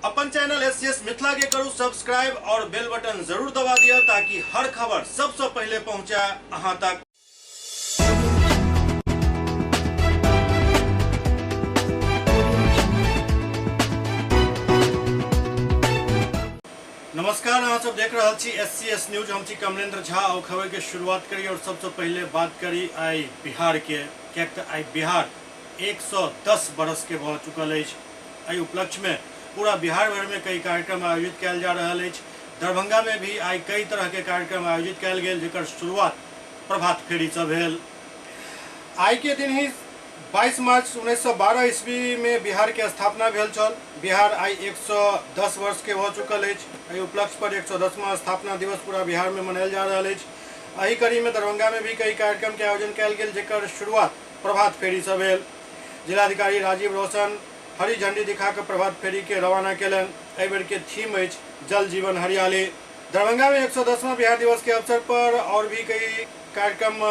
अपन channel S C S Mithila के करू सब्सक्राइब और बेल बटन जरूर दबा दिया ताकि हर खबर सबसे पहले पहुंचे अहां तक। नमस्कार, अहाँ सब देख रहल छी एस सी एस न्यूज। हम छी कमलेंद्र झा और खबर के शुरुआत करी और सबसे पहले बात करी आई बिहार के, कियाक तऽ आई बिहार 110 बरस के भऽ चुकल अछि। एहि उपलक्ष्य में पूरा बिहार भर में कई कार्यक्रम आयोजित कयल जा रहल अछि। दरभंगा में भी आई कई तरह के कार्यक्रम आयोजित कयल गेल, जेकर शुरुआत प्रभात फेरी से भेल। आई के दिन ही 22 मार्च 1912 ईस्वी में बिहार के स्थापना भेल छल। बिहार आई 110 वर्ष के भऽ चुकल अछि। एहि उपलक्ष्य पर 110वां स्थापना दिवस पूरा बिहार में मनायल जा रहल अछि। एहि कड़ी में दरभंगा में भी कई कार्यक्रम के आयोजन कयल गेल, जेकर शुरुआत प्रभात फेरी से भेल। जिलाधिकारी राजीव रोशन हरी झंडी दिखा के प्रभात फेरी के रवाना केलनि। एहि बेर के थीम अछि जल जीवन हरियाली। दरभंगा में 110वां बिहार दिवस के अवसर पर और भी कई कार्यक्रम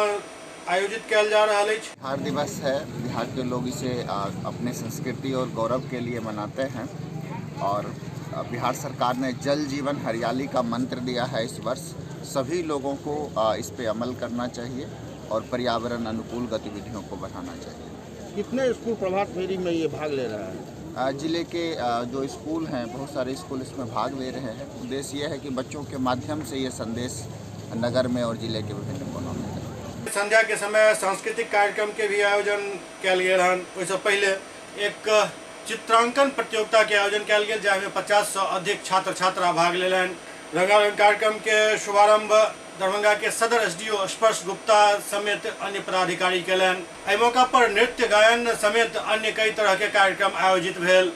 आयोजित कयल जा रहल अछि। बिहार दिवस है, बिहार के लोग इसे अपने संस्कृति और गौरव के लिए मनाते हैं और बिहार सरकार ने जल जीवन हरियाली का मंत्र दिया है। इस वर्ष सभी लोगों को इस पे अमल करना चाहिए और पर्यावरण अनुकूल गतिविधियों को बढ़ाना चाहिए। कितने स्कूल प्रभात फेरी में ये भाग ले रहा है? जिले के जो स्कूल हैं, बहुत सारे स्कूल इसमें भाग ले रहे हैं। उद्देश्य ये है कि बच्चों के माध्यम से ये संदेश नगर में और जिले के विभिन्न कोनों में जाए। संध्या के समय सांस्कृतिक कार्यक्रम के भी आयोजन कयल गेल हन। ओहिसँ पहिले एक चित्रांकन प्रतियोगिता के आयोजन कयल गेल, जाहिमे 50 सँ अधिक छात्र छात्रा भाग लेलनि। रंगारंग कार्यक्रम के शुभारंभ दरभंगा के सदर एसडीओ स्पर्श गुप्ता समेत अन्य पदाधिकारी केलनि। एहि मौका पर नृत्य गायन समेत अन्य कई तरह के कार्यक्रम आयोजित भेल।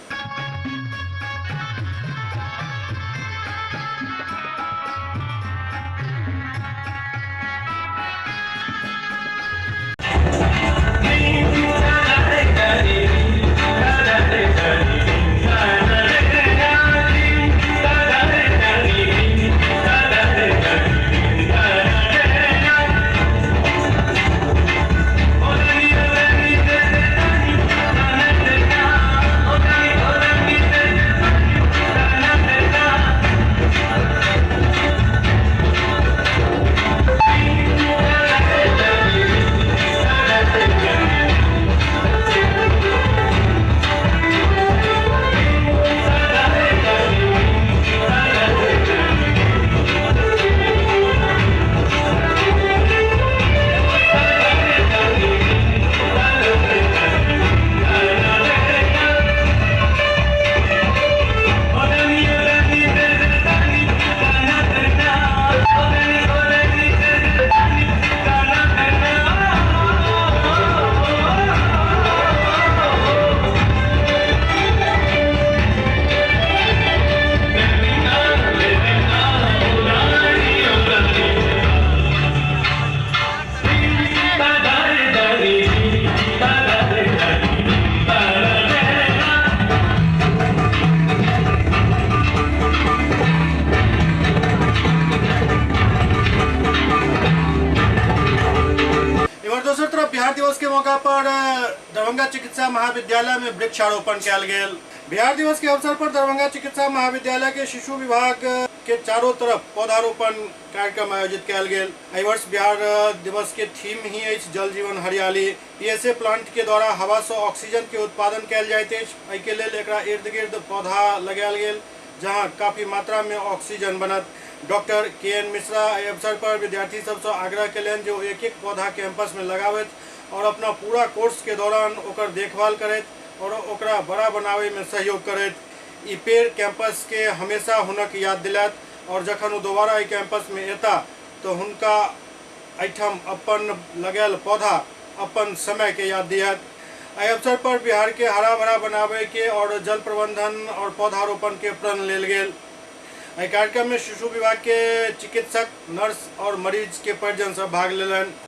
दोसर तरफ बिहार दिवस के मौका पर दरभंगा चिकित्सा महाविद्यालय में वृक्षारोपण कयल गेल। बिहार दिवस के अवसर पर दरभंगा चिकित्सा महाविद्यालय के शिशु विभाग के चारों तरफ पौधारोपण कार्यक्रम आयोजित कयल गेल। एहि वर्ष बिहार दिवस के थीम ही अछि जल जीवन हरियाली। पीएसए प्लांट के द्वारा हवा से ऑक्सीजन के उत्पादन कयल जाइत अछि। एहि के लेल एकरा इर्द गिर्द पौधा लगायल गेल, जहां काफी मात्रा में ऑक्सीजन बनत। डॉक्टर के एन मिश्रा एहि अवसर पर विद्यार्थी सबसँ आग्रह केलनि जे ओ एक एक पौधा कैंपस में लगाबथि और अपना पूरा कोर्स के दौरान ओकर देखभाल करथि और ओकरा बड़ा बनावे में सहयोग करथि। ई पेड़ कैंपस के हमेशा हुनक याद दिलायत और जखन ओ दोबारा एहि कैंपस में एता तो हुनका एहिठाम अपन लगायल पौधा अपन समय के याद दियात। एहि अवसर पर बिहार के हरा भरा बनावे के और जल प्रबंधन और पौधारोपण के प्रण लेल गेल। एहि कार्यक्रम में शिशु विभाग के चिकित्सक, नर्स और मरीज के परिजन सब भाग लेलनि।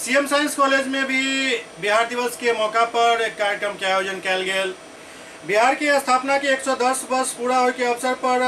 सीएम साइंस कॉलेज में भी बिहार दिवस के मौका पर एक कार्यक्रम के आयोजन कयल गेल। बिहार के स्थापना के 110 वर्ष पूरा होय के अवसर पर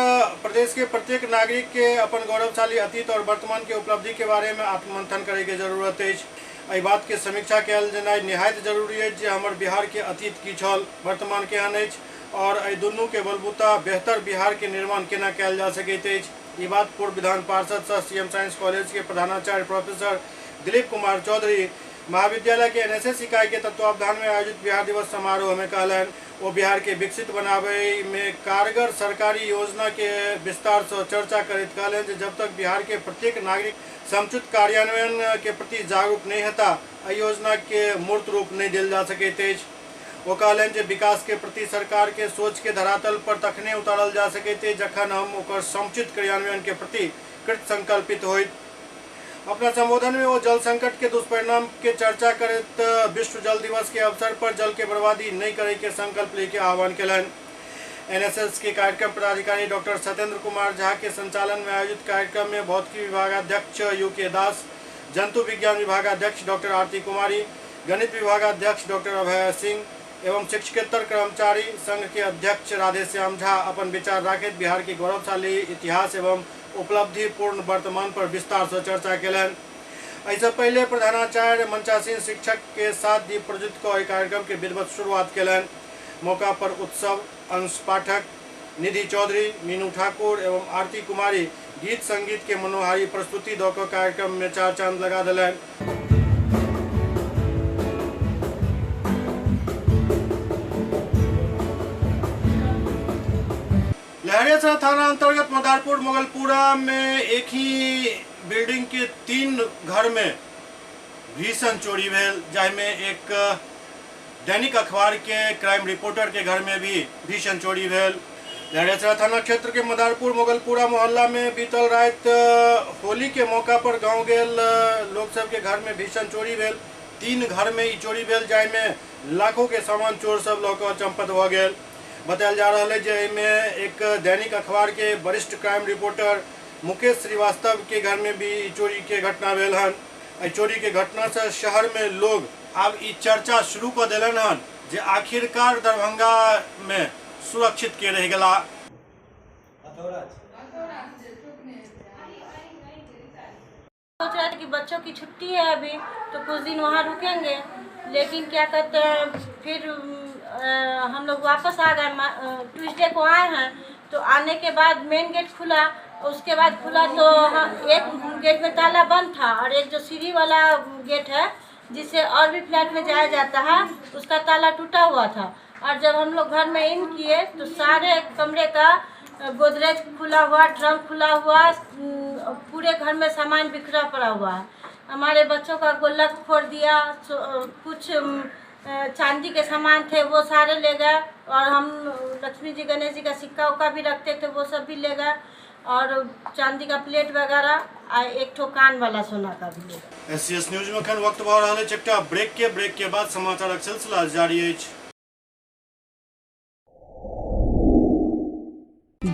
प्रदेश के प्रत्येक नागरिक के अपन गौरवशाली अतीत और वर्तमान के उपलब्धि के बारे में आत्ममंथन करे के जरूरत अछि। एहि बात के समीक्षा कयल जेनाइ निहायत जरूरी अछि जे हमर बिहार के अतीत की छल, वर्तमान केहन अछि और एहि दुनू के बलबूता बेहतर बिहार के निर्माण केना कयल जा सकैत अछि। ई बात पूर्व विधान पार्षद सह सीएम साइंस कॉलेज के प्रधानाचार्य प्रोफेसर दिलीप कुमार चौधरी महाविद्यालय के एनएसएस इकाई के तत्वावधान में आयोजित बिहार दिवस समारोह में कहलनि। वो बिहार के विकसित बनावे में कारगर सरकारी योजना के विस्तार से चर्चा करैत कहलनि जे जब तक बिहार के प्रत्येक नागरिक समुचित कार्यान्वयन के प्रति जागरूक नहीं हेता, एहि योजना के मूर्त रूप नहीं देल जा सकैत अछि। वो कहलनि जे विकास के प्रति सरकार के सोच के धरातल पर तखने उतारल जा सकैत अछि जखन हम ओकर समुचित कार्यान्वयन के प्रति कृत संकल्पित होइत। अपना संबोधन में वो जल संकट के दुष्परिणाम के चर्चा करैत विश्व जल दिवस के अवसर पर जल के बर्बादी नहीं करे के संकल्प लेके आह्वान कयलनि। एनएसएस के कार्यक्रम पदाधिकारी डॉक्टर सत्येंद्र कुमार झा के संचालन में आयोजित कार्यक्रम में भौतिकी विभागाध्यक्ष you के दास, जंतु विज्ञान विभागाध्यक्ष डॉक्टर आरती कुमारी, गणित विभागाध्यक्ष डॉक्टर अभय सिंह एवं शिक्षकेतर कर्मचारी संघ के अध्यक्ष राधेश्याम झा अपन विचार राखैत बिहार के गौरवशाली इतिहास एवं उपलब्धिपूर्ण वर्तमान पर विस्तार से चर्चा कयलनि। एहिसँ पहिले प्रधानाचार्य मंचासीन शिक्षक के साथ दीप प्रज्वलित कऽ एहि कार्यक्रम के विधिवत शुरुआत कयलनि। मौका पर उत्सव अंश पाठक, निधि चौधरी, मीनू ठाकुर एवं आरती कुमारी गीत संगीत के मनोहारी प्रस्तुति दऽ कऽ कार्यक्रम में चार चांद लगा देलनि। लहरियासराय थाना अंतर्गत मदारपुर मोगलपुरा में एक ही बिल्डिंग के 3 घर में भीषण चोरी भेल, जाहिमे एक दैनिक अखबार के क्राइम रिपोर्टर के घर में भी भीषण चोरी भेल। लहरियासराय थाना क्षेत्र के मदारपुर मोगलपुरा मोहल्ला में बीतल रात होली के मौका पर गांव गेल लोग सब के घर में भीषण चोरी भेल। 3 घर में ई चोरी भेल, जाहिमे लाखों के सामान चोर सब लऽ कऽ चंपत भऽ गेल। बतायल जा रहा है जे एहिमे एक दैनिक अखबार के वरिष्ठ क्राइम रिपोर्टर मुकेश श्रीवास्तव के घर में भी चोरी के घटना भेल हन। एहि चोरी के घटना से शहर में लोग आब ई चर्चा शुरू कऽ देलन हन जे आखिरकार दरभंगा में सुरक्षित के रह गला। सोच रहा था कि बच्चों की छुट्टी है अभी तो कुछ दिन वहाँ रुकेंगे, लेकिन क्या कहते हैं फिर हम लोग वापस आ गए। ट्यूसडे को आए हैं तो आने के बाद मेन गेट खुला, उसके बाद खुला तो एक गेट में ताला बंद था और एक जो सीढ़ी वाला गेट है जिससे और भी फ्लैट में जाया जाता है उसका ताला टूटा हुआ था। और जब हम लोग घर में इन किए तो सारे कमरे का गोदरेज खुला हुआ, ट्रंक खुला हुआ, पूरे घर में सामान बिखरा पड़ा हुआ है। हमारे बच्चों का गोलक फोड़ दिया, कुछ चांदी के सामान थे वो सारे ले गए और हम लक्ष्मी जी गणेश जी का सिक्का उक्का भी रखते थे वो सब भी ले गए और चांदी का प्लेट वगैरह एक ठो कान वाला सोना का भी ले गए। एससीएस न्यूज में अखन वक्त भऽ रहल अछि एकटा ब्रेक के बाद समाचारक सिलसिला जारी अछि।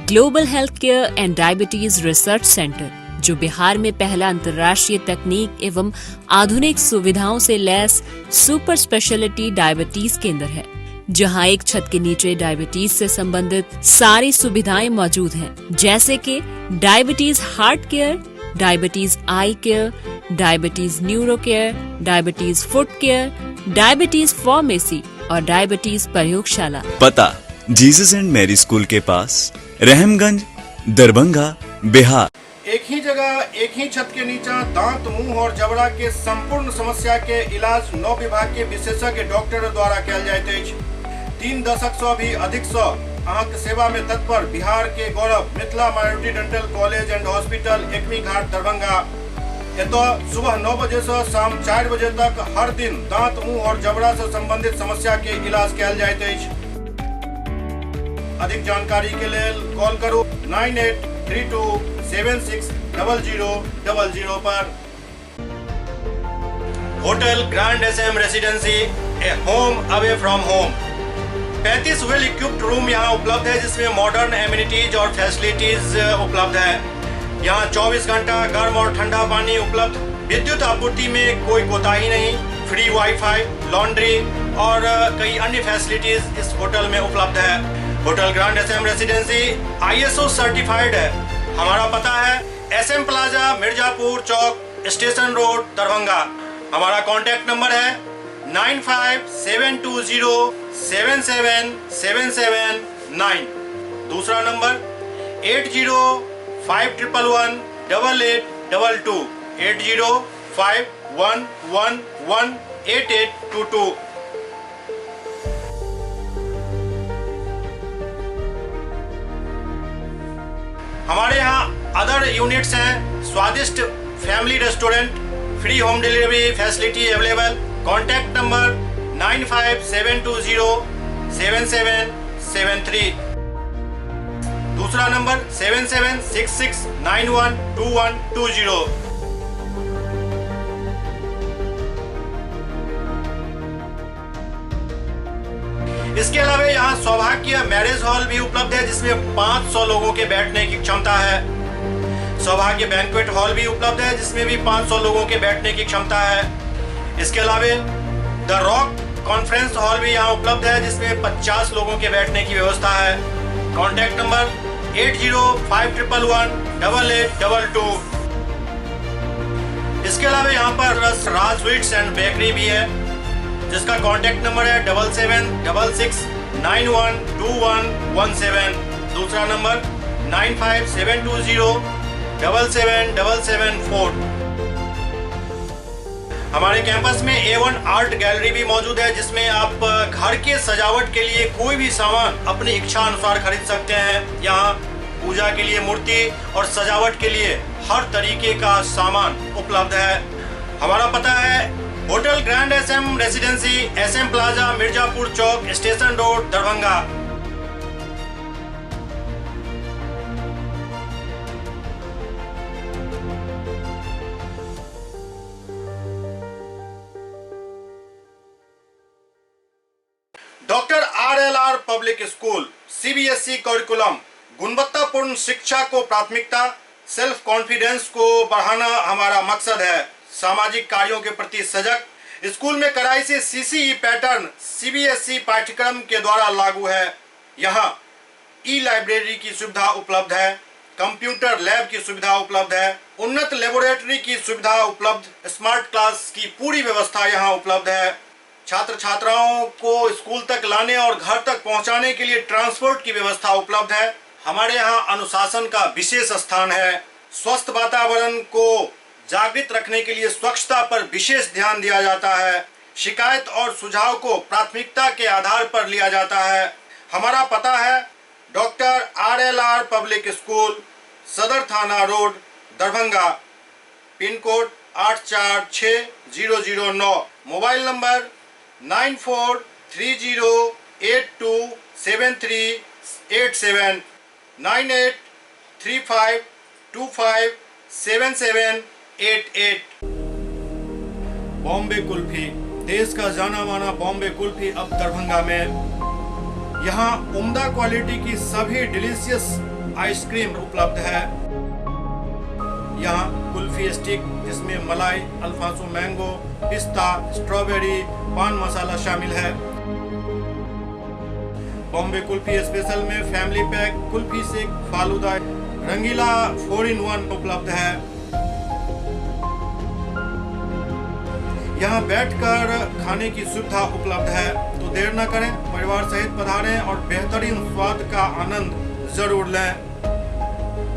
Global health care and diabetes research centre, जो बिहार में पहला अंतर्राष्ट्रीय तकनीक एवं आधुनिक सुविधाओं से लैस सुपर स्पेशलिटी डायबिटीज केंद्र है, जहां एक छत के नीचे डायबिटीज से संबंधित सारी सुविधाएं मौजूद हैं, जैसे कि diabetes heart care, diabetes eye care, diabetes neuro care, diabetes foot care, diabetes pharmacy और डायबिटीज प्रयोगशाला। पता जीसस एंड मैरी स्कूल के पास, रहमगंज, दरभंगा, बिहार। एक ही जगह एक ही छत के नीचा दांत, मुंह और जबड़ा के संपूर्ण समस्या के इलाज 9 विभाग के विशेषज्ञ डॉक्टर द्वारा कयल जाइत अछि। 3 दशक से भी अधिक से अहाँक सेवा में तत्पर बिहार के गौरव Mithila minority dental college and hospital, Ekmi Ghat, Darbhanga. एतय सुबह 9 बजे से शाम 4 बजे तक हर दिन दांत, मुंह और जबड़ा से संबंधित समस्या के इलाज कयल जाइत अछि। अधिक जानकारी के लेल कॉल करू 9832 760000 पर। Hotel grand S M residency, a home away from home. 35 well equipped room यहाँ उपलब्ध है, जिसमें मॉडर्न एमिनिटीज और फैसिलिटीज उपलब्ध है। यहाँ 24 घंटा गर्म और ठंडा पानी उपलब्ध, विद्युत आपूर्ति में कोई कोताही नहीं, फ्री वाईफाई, लॉन्ड्री और कई अन्य फैसिलिटीज इस होटल में उपलब्ध है। Hotel grand SM residency ISO certified है। हमारा पता है SM plaza, Mirzapur Chowk, station road, Darbhanga. हमारा कॉन्टैक्ट नंबर है 957207 7779। दूसरा नंबर 805111 8822, 805111 8822। हमारे यहाँ अदर यूनिट्स हैं, स्वादिष्ट family restaurant, free home delivery facility available. Contact number 95720 7773। दूसरा नंबर 7766912120। इसके अलावा यहाँ सौभाग्य मैरिज हॉल भी उपलब्ध है, जिसमें 500 लोगों के बैठने की क्षमता है। सौभाग्य बैंक्वेट हॉल भी उपलब्ध है, जिसमें भी 500 लोगों के बैठने की क्षमता है। इसके अलावा the rock conference hall भी यहाँ उपलब्ध है, जिसमें 50 लोगों के बैठने की व्यवस्था है। Contact number 805111 8822। इसके अलावा यहाँ पर राज स्वीट्स एंड बेकरी भी है, जिसका कॉन्टैक्ट नंबर है 7766 912117। दूसरा नंबर 95720 77774। हमारे कैंपस में A1 art gallery भी मौजूद है, जिसमें आप घर के सजावट के लिए कोई भी सामान अपनी इच्छा अनुसार खरीद सकते हैं। यहाँ पूजा के लिए मूर्ति और सजावट के लिए हर तरीके का सामान उपलब्ध है। हमारा पता है hotel grand SM residency, SM plaza, Mirzapur Chowk, station road, Darbhanga. Doctor RLR public school, CBSE curriculum, गुणवत्तापूर्ण शिक्षा को प्राथमिकता, सेल्फ कॉन्फिडेंस को बढ़ाना हमारा मकसद है। सामाजिक कार्यों के प्रति सजग, स्कूल में कड़ाई से सीसीई पैटर्न सीबीएसई पाठ्यक्रम के द्वारा लागू है। यहाँ ई लाइब्रेरी की सुविधा उपलब्ध है, कंप्यूटर लैब की सुविधा उपलब्ध है, उन्नत लेबोरेटरी की सुविधा उपलब्ध, स्मार्ट क्लास की पूरी व्यवस्था यहाँ उपलब्ध है। छात्र छात्राओं को स्कूल तक लाने और घर तक पहुँचाने के लिए ट्रांसपोर्ट की व्यवस्था उपलब्ध है। हमारे यहाँ अनुशासन का विशेष स्थान है। स्वस्थ वातावरण को जागृत रखने के लिए स्वच्छता पर विशेष ध्यान दिया जाता है। शिकायत और सुझाव को प्राथमिकता के आधार पर लिया जाता है। हमारा पता है doctor RLR public school, Sadar थाना road, Darbhanga, pin code 846009। Mobile number 9430827387, 9835257788। Bombay kulfi, देश का जाना माना बॉम्बे कुल्फी अब दरभंगा में। यहाँ उम्दा क्वालिटी की सभी डिलीशियस आइसक्रीम उपलब्ध है। यहाँ कुल्फी स्टिक, जिसमें मलाई, अल्फांसो मैंगो, पिस्ता, स्ट्रॉबेरी, पान मसाला शामिल है। बॉम्बे कुल्फी स्पेशल में family pack, kulfi shake, falooda, Rangeela 4 in 1 उपलब्ध है। यहाँ बैठकर खाने की सुविधा उपलब्ध है, तो देर न करें, परिवार सहित पधारें और बेहतरीन स्वाद का आनंद जरूर लें।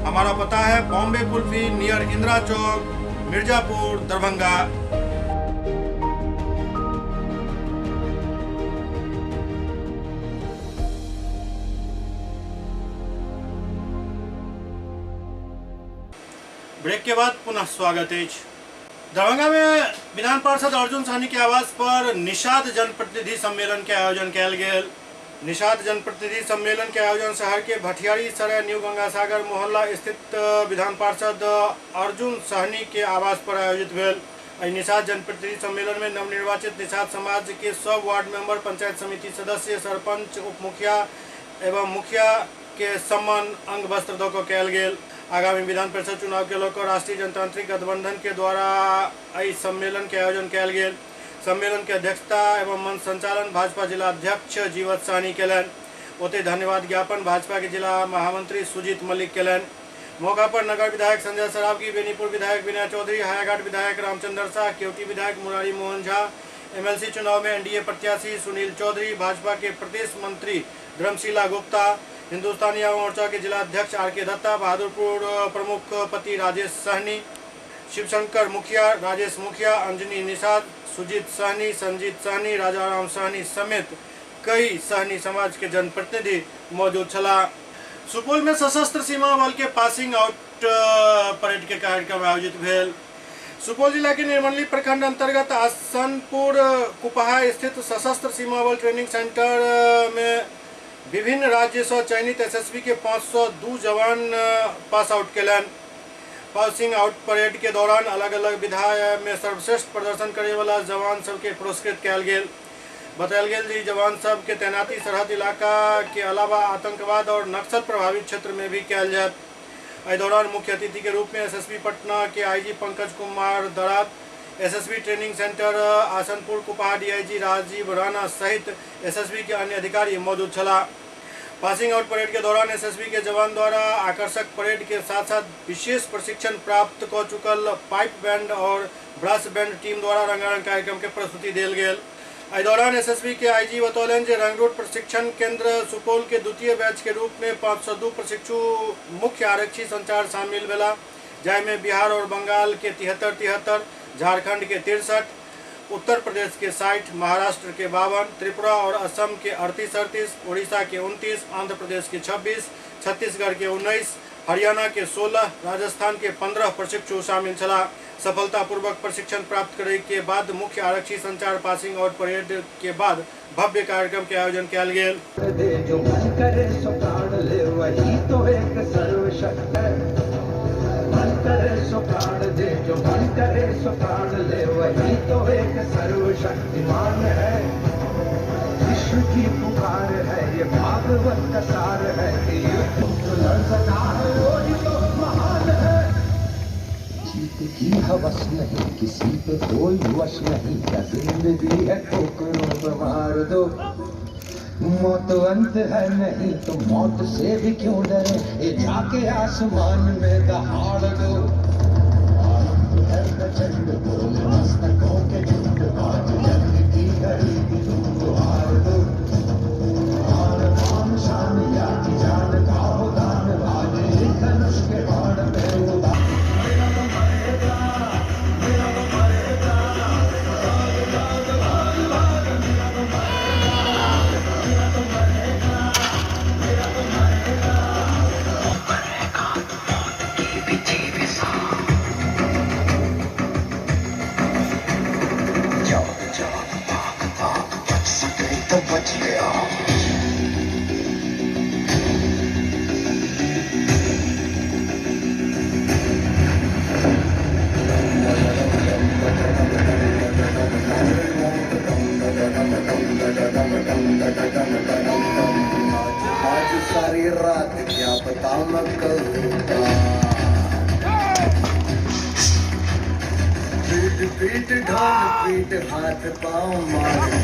हमारा पता है बॉम्बे कुल्फी, नियर इंदिरा चौक, मिर्जापुर, दरभंगा। ब्रेक के बाद पुनः स्वागत है। दरभंगा में विधान पार्षद अर्जुन सहनी के आवास पर निषाद जनप्रतिनिधि सम्मेलन के आयोजन कयल गेल। निषाद जनप्रतिनिधि सम्मेलन के आयोजन शहर के भटियारी सराय न्यू गंगा सागर मोहल्ला स्थित विधान पार्षद अर्जुन सहनी के आवास पर आयोजित भेल। एहि निषाद जनप्रतिनिधि सम्मेलन में नवनिर्वाचित निषाद समाज के सब वार्ड मेंबर, पंचायत समिति सदस्य, सरपंच, उप मुखिया एवं मुखिया के सम्मान अंग वस्त्र दऽ कऽ कयल गेल। आगामी विधान परिषद चुनाव के लऽ कऽ राष्ट्रीय जनतांत्रिक गठबंधन के द्वारा एहि सम्मेलन के आयोजन कयल गेल। सम्मेलन के अध्यक्षता एवं मंच संचालन भाजपा जिला अध्यक्ष जीवत सहनी केलनि। ओतहि धन्यवाद ज्ञापन भाजपा के जिला महामंत्री सुजीत मल्लिक केलनि। मौका पर नगर विधायक संजय सरावगी, बेनीपुर विधायक विनय चौधरी, हायाघाट विधायक रामचंद्र शाह, केवटी विधायक मुरारी मोहन झा, एमएलसी चुनाव में एनडीए प्रत्याशी सुनील चौधरी, भाजपा के प्रदेश मंत्री धर्मशीला गुप्ता, हिंदुस्तानी आवाम मोर्चा के जिला अध्यक्ष are के दत्ता, बहादुरपुर प्रमुख पति राजेश सहनी, शिवशंकर मुखिया, राजेश मुखिया, अंजनी निषाद, सुजीत सहनी, संजीत सहनी, राजाराम सहनी समेत कई सहनी समाज के जनप्रतिनिधि मौजूद छला। सुपौल में सशस्त्र सीमा बल के पासिंग आउट परेड के कार्यक्रम आयोजित भेल। सुपौल जिला के निर्मली प्रखंड अंतर्गत आसनपुर कुपहा स्थित सशस्त्र सीमा बल ट्रेनिंग सेंटर में विभिन्न राज्य से चयनित एसएसबी के 502 जवान पास आउट केलनि। पासिंग आउट परेड के दौरान अलग अलग विधा में सर्वश्रेष्ठ प्रदर्शन करे वाला जवान सबके पुरस्कृत कयल गेल। बतायल गेल जे जवान सब के तैनाती सरहद इलाका के अलावा आतंकवाद और नक्सल प्रभावित क्षेत्र में भी कयल जायत। एहि दौरान मुख्य अतिथि के रूप में एसएसबी पटना के IG Pankaj Kumar Darat, SSB training centre Asanpur Kupaha DIG Rajiv Rana सहित एसएसबी के अन्य अधिकारी मौजूद छलाह। पासिंग आउट परेड के दौरान एसएसबी के जवान द्वारा आकर्षक परेड के साथ साथ विशेष प्रशिक्षण प्राप्त क चुकल पाइप बैंड और ब्रास बैंड टीम द्वारा रंगारंग कार्यक्रम के प्रस्तुति देल गेल। एहि दौरान एसएसबी के आईजी बतौलनि जे रंगरूट प्रशिक्षण केंद्र सुपौल के द्वितीय बैच के रूप में 502 प्रशिक्षु मुख्य आरक्षी संचार शामिल भेला, जाहिमे बिहार और बंगाल के 73 73, झारखंड के 63, उत्तर प्रदेश के 60, महाराष्ट्र के 52, त्रिपुरा और असम के 38 38, उड़ीसा के 29, आंध्र प्रदेश के 26, छत्तीसगढ़ के 19, हरियाणा के 16, राजस्थान के 15 प्रशिक्षु शामिल छलाह। सफलतापूर्वक प्रशिक्षण प्राप्त करे के बाद मुख्य आरक्षी संचार पासिंग आउट परेड के बाद भव्य कार्यक्रम के आयोजन कयल गेल। जो मन करे सो प्राण ले, वही तो एक सर्वशक्त है। मन करे सो प्राण दे, जो मन करे सो प्राण ले, वही तो एक सर्वशक्तिमान है। विश्व की पुकार है, ये भागवत का सार है कि युद्ध जो लड़ सका है वही तो महान है। जीत की हवस नहीं, किसी पे कोई वश नहीं, क्या जिंदगी है ठोकरों पे मार दो। मौत अंत है नहीं तो मौत से भी क्यों डरे, ये जाके आसमान में दहाड़ दो। है प्रचंड बोल मस्तकों के झुंड, आज जंग की घड़ी भी तुमको हार दो। आन बान शान या की जान का हो दान, आज एक धनुष के बाण पे उतार। आज सारी रात क्या बताऊं मैं कल पीट पीट ढोल पीट हाथ पाँव मार।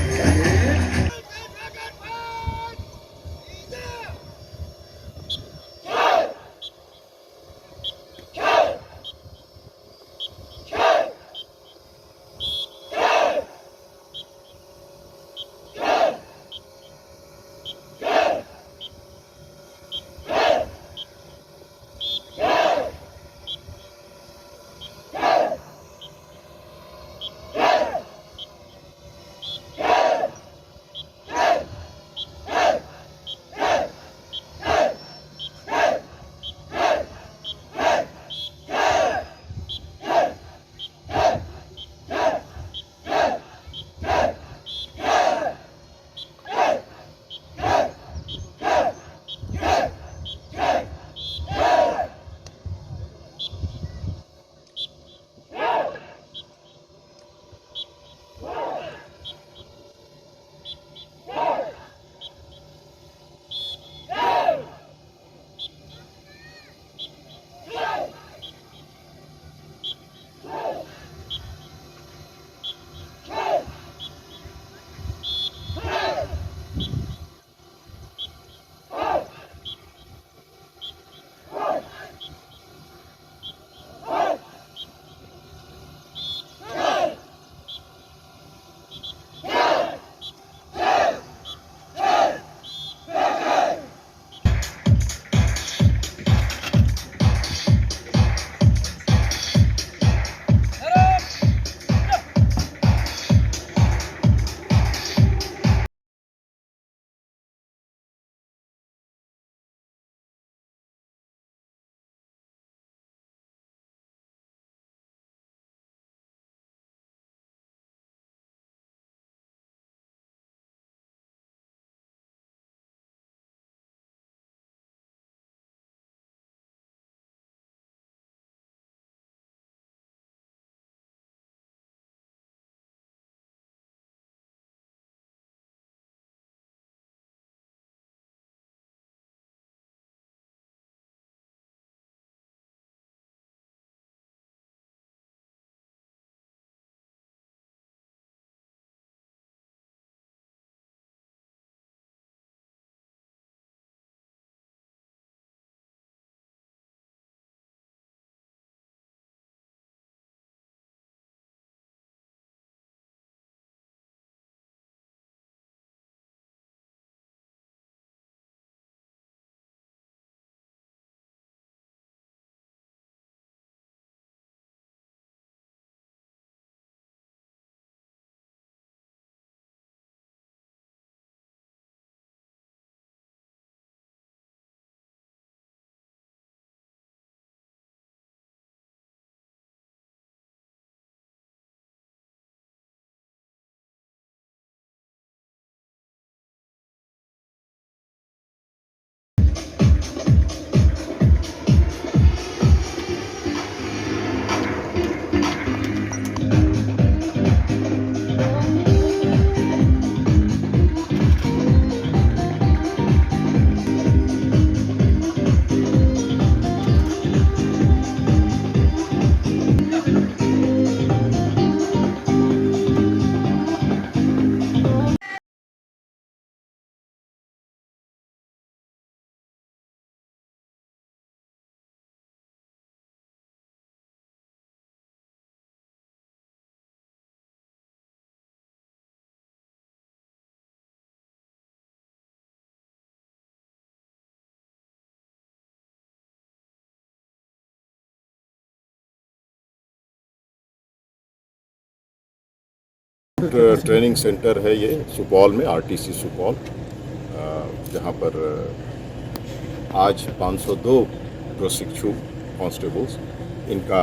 ट्रेनिंग सेंटर है ये सुपौल में, आरटीसी सुपौल, जहाँ पर आज 502 प्रशिक्षु कांस्टेबल्स, इनका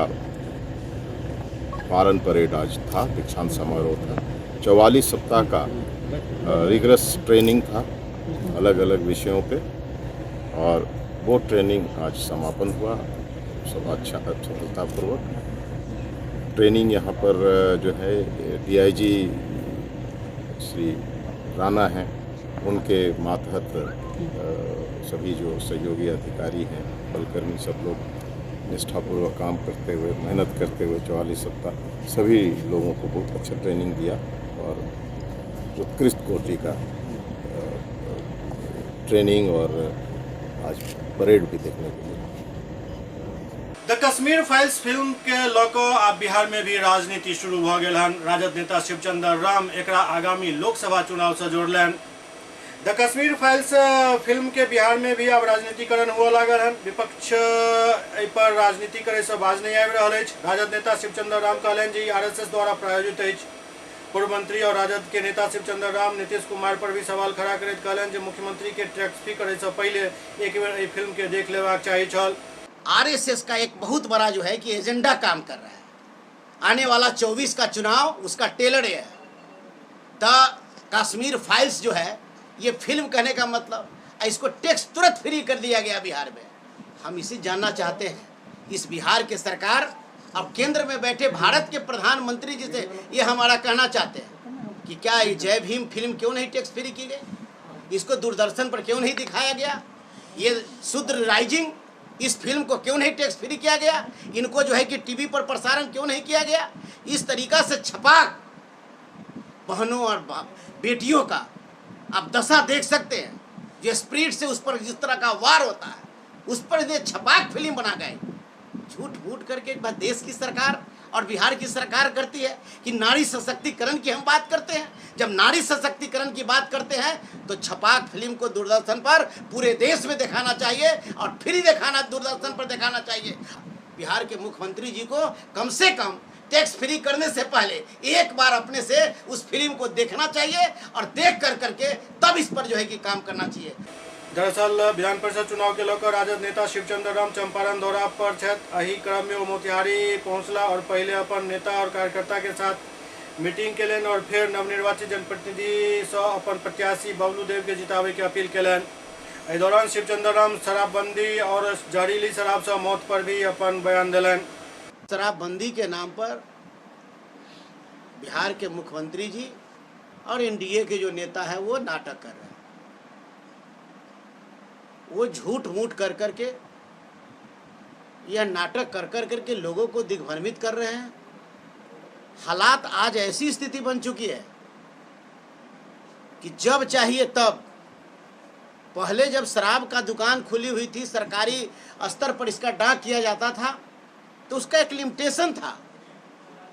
पारण परेड आज था, दीक्षांत समारोह था। 44 सप्ताह का रिगरस ट्रेनिंग था अलग अलग विषयों पे और वो ट्रेनिंग आज समापन हुआ, सब अच्छा, सफलतापूर्वक। ट्रेनिंग यहाँ पर जो है डीआईजी श्री राणा हैं, उनके मातहत सभी जो सहयोगी अधिकारी हैं, बलकर्मी, सब लोग निष्ठापूर्वक काम करते हुए, मेहनत करते हुए 44 सप्ताह सभी लोगों को बहुत अच्छा ट्रेनिंग दिया और उत्कृष्ट कोटि का ट्रेनिंग और आज परेड भी देखने को मिला। द कश्मीर फाइल्स फिल्म के लऽ कऽ आब बिहार में भी राजनीति शुरू भऽ गेल हन। राजद नेता शिवचंद्र राम एकरा आगामी लोकसभा चुनाव से जोड़लनि। द कश्मीर फाइल्स फिल्म के बिहार में भी आब राजनीतिकरण हुअ लागल हन। विपक्ष एहि पर राजनीति करे से बाज नहीं आबि रहल अछि। राजद नेता शिवचंद्र राम कहलनि जे ई आरएसएस द्वारा प्रायोजित अछि। पूर्व मंत्री और राजद के नेता शिवचंद्र राम नीतीश कुमार पर भी सवाल खड़ा करैत कहलनि जे मुख्यमंत्री के टैक्स फ्री करे से पहले एक बेर एहि फिल्म के देख लेबाक चाही छल। आरएसएस का एक बहुत बड़ा जो है कि एजेंडा काम कर रहा है। आने वाला 24 का चुनाव उसका टेलर है। The Kashmir files जो है ये फिल्म, कहने का मतलब इसको टैक्स तुरंत फ्री कर दिया गया बिहार में। हम इसे जानना चाहते हैं, इस बिहार के सरकार अब केंद्र में बैठे भारत के प्रधानमंत्री जी से ये हमारा कहना चाहते हैं कि क्या ये जय भीम फिल्म क्यों नहीं टैक्स फ्री की गई, इसको दूरदर्शन पर क्यों नहीं दिखाया गया, ये शूद्र राइजिंग इस फिल्म को क्यों नहीं टैक्स फ्री किया गया, इनको जो है कि टीवी पर प्रसारण क्यों नहीं किया गया। इस तरीका से छपाक बहनों और बेटियों का आप दशा देख सकते हैं, जो स्प्रिट से उस पर जिस तरह का वार होता है उस पर ये छपाक फिल्म बना गए। झूठ मूठ करके देश की सरकार और बिहार की सरकार करती है कि नारी सशक्तिकरण की हम बात करते हैं। जब नारी सशक्तिकरण की बात करते हैं तो छपाक फिल्म को दूरदर्शन पर पूरे देश में दिखाना चाहिए और फ्री दिखाना, दूरदर्शन पर दिखाना चाहिए। बिहार के मुख्यमंत्री जी को कम से कम टैक्स फ्री करने से पहले एक बार अपने से उस फिल्म को देखना चाहिए और देख कर करके तब इस पर जो है कि काम करना चाहिए। दरअसल विधान परिषद चुनाव के लकर राजद नेता शिवचंद्र राम चंपारण दौरा पर छथि। एहि क्रम में वो मोतिहारी पहुंचला और पहले अपन नेता और कार्यकर्ता के साथ मीटिंग केलनि और फिर नवनिर्वाचित जनप्रतिनिधि से अपन प्रत्याशी बबलू देव के जितावे के अपील केलनि। एहि दौरान शिवचंद्र राम शराबबंदी और जहरीली शराब से मौत पर भी अपन बयान दिलनि। शराबबंदी के नाम पर बिहार के मुख्यमंत्री जी और एनडीए के जो नेता है वो नाटक कर रहे हैं। वो झूठ मूठ कर करके यह नाटक कर कर करके लोगों को दिग्भ्रमित कर रहे हैं। हालात आज ऐसी स्थिति बन चुकी है कि जब चाहिए तब, पहले जब शराब का दुकान खुली हुई थी सरकारी स्तर पर इसका डाक किया जाता था तो उसका एक लिमिटेशन था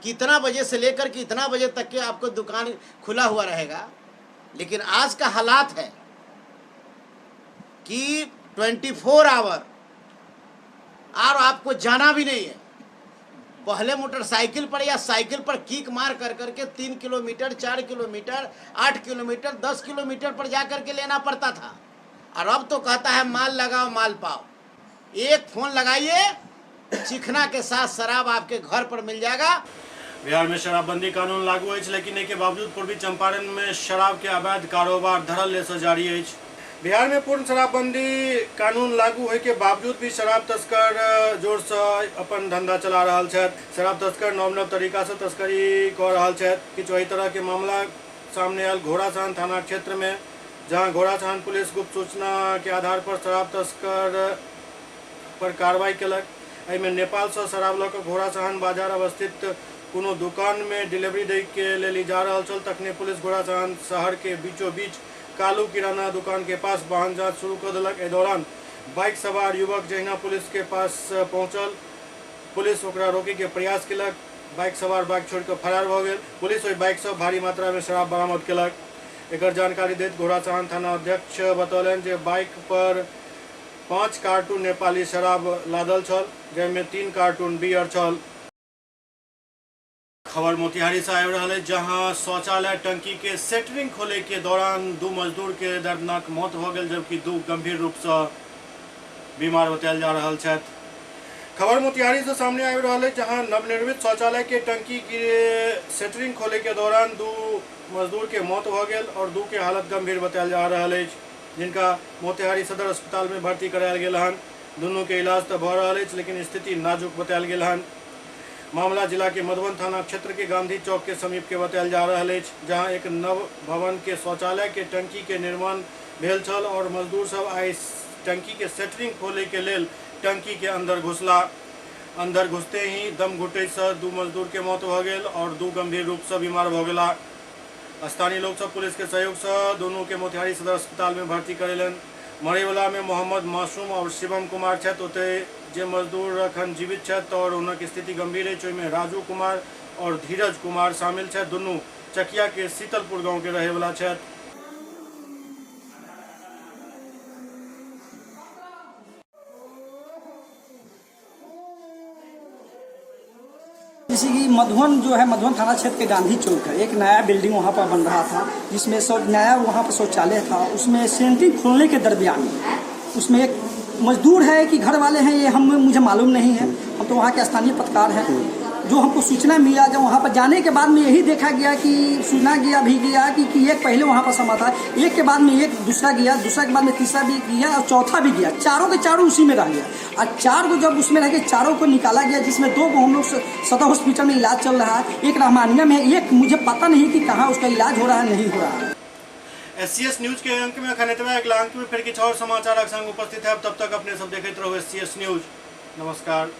कि इतना बजे से लेकर के इतना बजे तक के आपको दुकान खुला हुआ रहेगा। लेकिन आज का हालात है कि 24 our और आपको जाना भी नहीं है। पहले मोटरसाइकिल पर या साइकिल पर किक मार कर करके 3 किलोमीटर, 4 किलोमीटर, 8 किलोमीटर, 10 किलोमीटर पर जा कर के लेना पड़ता था और अब तो कहता है माल लगाओ माल पाओ। एक फोन लगाइए, चिखना के साथ शराब आपके घर पर मिल जाएगा। बिहार में शराबबंदी कानून लागू अछि, लेकिन एहि के बावजूद पूर्वी चंपारण में शराब के अवैध कारोबार धड़ल्ले से जारी अछि। बिहार में पूर्ण शराबबंदी कानून लागू होय के बावजूद भी शराब तस्कर जोर से अपन धंधा चला रहल छथि। शराब तस्कर नव नव तरीका से तस्करी कऽ रहल छथि। किछु एहि तरह के मामला सामने आयल घोड़ासहन थाना क्षेत्र में, जहां घोड़ासहन पुलिस गुप्त सूचना के आधार पर शराब तस्कर पर कार्रवाई केलक। एहिमे नेपाल से शराब लऽ कऽ घोड़ासहन बाजार अवस्थित कोनो दुकान में डिलीवरी दै के लेल जा रहल छल, तखने पुलिस घोड़ासहन शहर के बीचों बीच कालू किराना दुकान के पास वाहन जांच शुरू कर देलक। एहि दौरान बाइक सवार युवक जहिना पुलिस के पास पहुंचल, पुलिस ओकरा रोके के प्रयास केलक। बाइक सवार बाइक छोड़ के फरार भऽ गेल। पुलिस ओहि बाइक से भारी मात्रा में शराब बरामद केलक। एकर जानकारी दैत घोड़ासहन थाना अध्यक्ष बतौलनि जे बाइक पर 5 कार्टून नेपाली शराब लादल छल, जाहिमे 3 कार्टून बियर छल। खबर मोतिहारी से आबि रहल है, जहां शौचालय टंकी के सेटरिंग खोले के दौरान 2 मजदूर के दर्दनाक मौत हो गेल, जबकि 2 गंभीर रूप से बीमार बतायल जा रहल छथि। खबर मोतिहारी से सामने आबि रहल है, जहां नवनिर्मित शौचालय के टंकी के सेटरिंग खोले के दौरान 2 मजदूर के मौत हो गेल और 2 के हालत गंभीर बतायल जा रहल है, जिनका मोतिहारी सदर अस्पताल में भर्ती करायल गेल हन। दुनू के इलाज तो भऽ रहल अछि, लेकिन स्थिति नाजुक बतायल गेल हन। मामला जिला के मधुबन थाना क्षेत्र के गांधी चौक के समीप के बतायल जा रहल अछि, जहां एक नव भवन के शौचालय के टंकी के निर्माण भेल छल और मजदूर सब आइ टंकी के सेटरिंग खोले के लेल टंकी के अंदर घुसला। अंदर घुसते ही दम घुटे से 2 मजदूर के मौत भऽ गेल और 2 गंभीर रूप से बीमार भऽ गेला। स्थानीय लोग सब पुलिस के सहयोग से दोनों के मोतिहारी सदर अस्पताल में भर्ती करेलन। मरैवला में मोहम्मद मासूम और शिवम कुमार छथि। ओतय जे मजदूर अखन जीवित छथि और हुनक स्थिति गंभीर अछि, ओहिमे राजू कुमार और धीरज कुमार शामिल छथि। दुनू चकिया के शीतलपुर गांव के रहैवला छथि। जैसे कि मधुबन जो है, मधुबन थाना क्षेत्र के गांधी चौक है, एक नया बिल्डिंग वहाँ पर बन रहा था, जिसमें नया वहाँ पर शौचालय था। उसमें सेंटरिंग खोलने के दरमियान उसमें एक मजदूर है कि घर वाले हैं, ये हम मुझे मालूम नहीं है, हम तो वहाँ के स्थानीय पत्रकार हैं। जो हमको सूचना मिला, जब वहाँ पर जाने के बाद में यही देखा गया कि सुना गया भी गया कि एक पहले वहाँ पर समा था, एक के बाद में एक दूसरा गया, दूसरा के बाद में तीसरा भी गया और चौथा भी गया, चारों के चारों उसी में रह गया। और 4 को जब उसमें रह गए, चारों को निकाला गया, जिसमें 2 को हम लोग सदर हॉस्पिटल में इलाज चल रहा है, एक रहमानिया में है, एक मुझे पता नहीं कि कहाँ उसका इलाज हो रहा है नहीं हो रहा है। SCS news के अंक में अखन एतबे। अगला अंक में फिर किछु और समाचारक संग उपस्थित है। तब तक अपने सब देखैत रहू SCS news. नमस्कार।